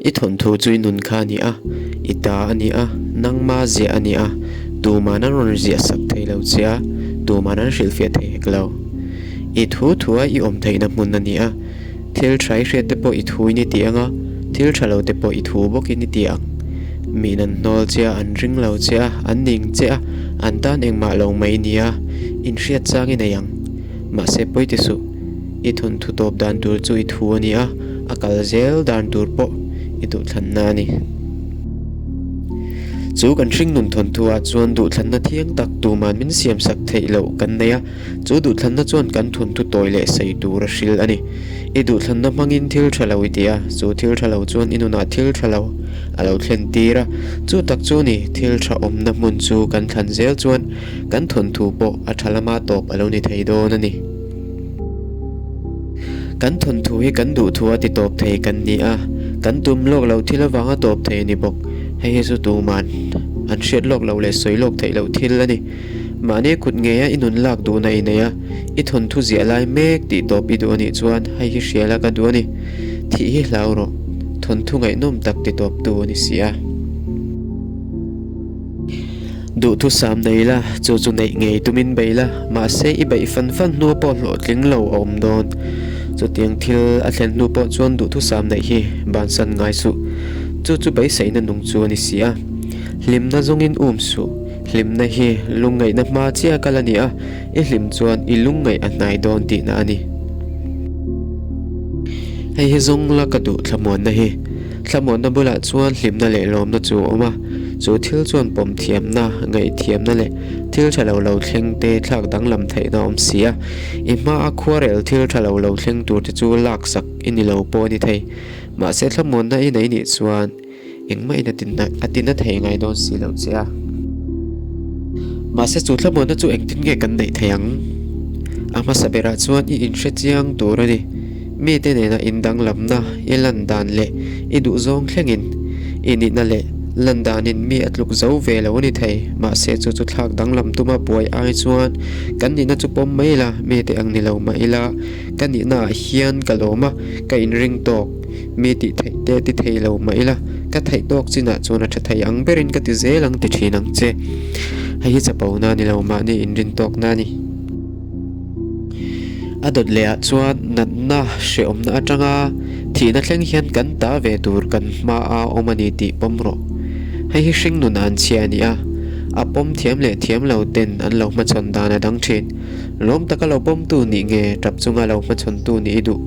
I thawnthu chu i nun kha a ni a, i ta a ni a, nangma ziah a ni a, tuman an rawn ziah sak thei lo che a, tuman an hrilhfiah thei hek lo. I thu thua i awm theihna hmun a ni a, thil tha i hriat te pawh i thuin i ti ang a, thil tha lo te pawh i thu bawkin i ti ang. Miin an hnawl che a, an ring lo che a, an ning che a, an tan engmah lo mai nia inhriat chang i nei ang. Mahse pawi ti suh. I thawnthu tawp dan tur chu i thu a ni a, a kal zel dan tur pawh i duhthlanna a ni. Chu kan hringnun thawnthu ah chuan duhthlanna thiang tak tuman min siamsak theih loh kan nei a, chu duhthlanna chuan kan thawnthu tawi leh sei tur a hril a ni. I duhthlanna hmangin thil tha lo i ti a, chu thil tha lo chuan i nunah thil tha lo a lo thlen tir a, chu tak chu ni thil tha awmna hmun chu kan thlan zel chuan kan thawnthu pawh a tha lama tawp a lo ni thei dawn a ni. Kan thawnthu hi kan duhthu a ti tawp thei kan ni a, kan tum lawk loh thil avanga tawp thei a ni bawk. Hei hi chu tuman an hriat lawk loh leh sawi lawk theih loh thil a ni. Mahni kut ngeia i nun lak duhna i nei a, i thawnthu ziah lai mek tih tawp i duh a nih chuan hei hi hria la ka duh a ni. Thih hi hlau rawh, thawnthu ngaihnawm tak ti tawptu a ni si a. Duhthusam nei la, chu chu neih ngei tumin bei la, mahse i beih fan fan hnu pawh hlawhtling lo a awm dawn. Chutiang thil a thlen hnu pawh chuan duhthusam neih hi bansan ngai suh. Chu chu beiseina nung chu a ni si a. Hlimna zawngin um suh. Hlimna hi lungngaihna hma chiah kal a ni a, i hlim chuan i lungngaih a hnai dawn tihna a ni. Hei hi zawng la ka duh thlamuanna hi. Thlamuanna bulah chuan hlimna leh lawmna chu a awm a, chu thil chuan pawm thiamna, ngaihthiamna leh thil tha lo lo thleng te thlak danglam theihna a awm si a. I hmaa khuarel thil tha lo lo thleng tur te chu laksak i ni lo pawh a ni thei. Mahse thlamuanna i nei nih chuan engmah in a tina thei ngai dawn si lo che a. Mahse chu thlamuanna chu engtin nge kan neih thei ang? A hmasa berah chuan i inhre chiang tur a ni. Mite nena indanglamna i lan dan leh i duhzawng thlengin i nihna leh lan danin mi a tluk zo ve lo a ni thei. Mahse chu chu thlak danglam tuma buai ai chuan kan nihna chu pawm mai ila, mite ang ni lo mah ila ka nihnaah hian ka lawm a, ka inring tawk. Mi tih theih te ti thei lo mah ila ka theih tawk chinah chuan a tha thei ang berin ka ti zel ang ti thin ang che. Hei hi chapona ni lo mahni inrin tawkna a ni. A dawt leh ah chuan natna hrehawmna atanga thihna thleng hian kan ta ve tur kan hma a awm a ni tih pawm rawh. Hei hi hringnun an chhia a ni a, a pawm thiam leh thiam lo ten an lo hmachhawn dan a dang thin. Lawm taka lo pawmtu nih nge tap chunga lo hmachhawntu nih i duh?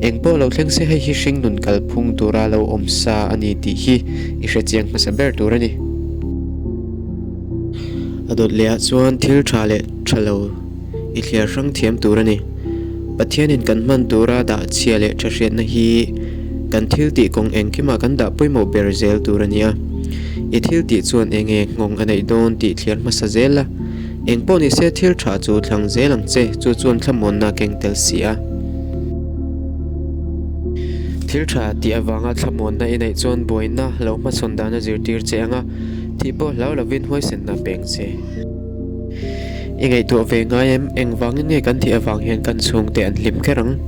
Eng pawh lo thleng se hei hi hringnun kalphung tura lo awm sa a ni tih hi i hrechiang hmasa ber tur a ni. A dawt leh ah chuan thil tha leh tha lo i thliar hrang thiam tur a ni. Pathianin kan hman tura dah chhia leh tha hriatna hi kan thil tih kawng engkimah kan dah pawimawh ber zel tur a ni a. I thil tih chuan eng nge nghawng a neih dawn tih thliar hmasa zel la. Eng pawh ni se thil tha chu thlang zel ang che, chu chuan thlamuanna keng tel si a. Thil tha tih avanga thlamuanna i neih chuan buaina lo hmachhawn dan a zirtir che ang a. Thih pawh hlau lovin huaisenna peng che. I ngaihtuah ve ngai em? Engvangin nge kan thih avang hian kan chhungte an hlim kher ang?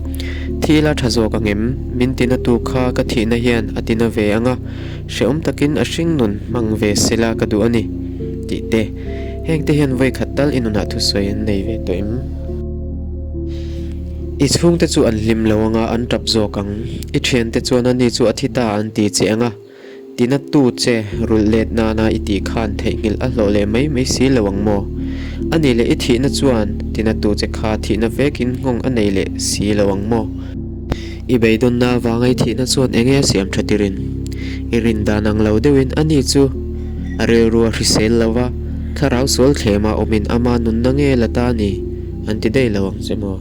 Thi ila tha zawk ang em? Min tina tu kha ka thihna hian a tina ve ang a, hrehawm takin a hring nun hmang ve sela ka duh a ni tih te. Hengte hian vawi khat tal i nunah thusawi an nei ve tawh em? I chhungte chu an hlim lo ang a, an tap zawk ang. I thiante chuan ani chu a thi ta an ti che ang a. Tinatu che rulh let nana i tih khan theihnghilh a hlawh leh mai mai si lo ang maw? A nih leh i thihna chuan tinatu che kha thihna vekin nghawng a nei leh si lo ang maw? I beidawnna avanga i thihna chuan enge a siam tha tirin? I rin dan ang lo deuhin a ni chu a rilru a hrisel lo va, thlarau sual thlema awmin ama nunna nge la ta ni an ti daih lo ang che maw?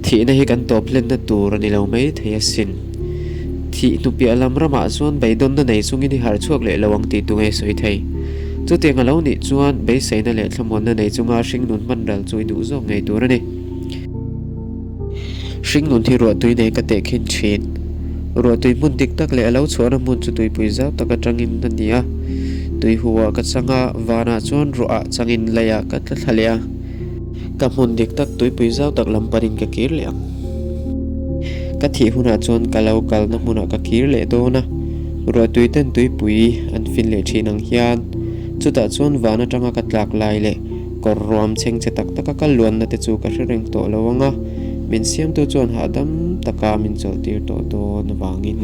Thihna hi kan tawp hlenna tur a ni lo mai thei asin. Thih hnupiah lam ramah chuan beidawnna nei chungin i harh chhuak leh lo ang tih tu nge sawi thei. Chutiang a lo nih chuan beiseina leh thlamuanna nei chunga hringnun hman ral chu i duh zawk ngei tur a ni. Hringnun hi ruahtui nei ka teh khin thin. Ruahtui hmun dik tak leh a lo chhuahna hmun chu tuipui zau tak atangin a ni a. Tui huah ka chang a, vanah chuan ruahah changin leiah ka tla thla leh a. Ka hmun dik tak tuipui zau tak lam panin ka kir leh ang. Ka thih hunah chuan ka lo kalna hmunah ka kir leh dawn a, ruahtui ten tuipui an fin leh thin ang hian. Chutah chuan van atanga ka tlak lai leh kawr ruam chheng che tak taka ka luanna te chu ka hre reng tawh lo ang a, min siamtu chuan hahdam taka min chawlhtir tawh dawn avangin.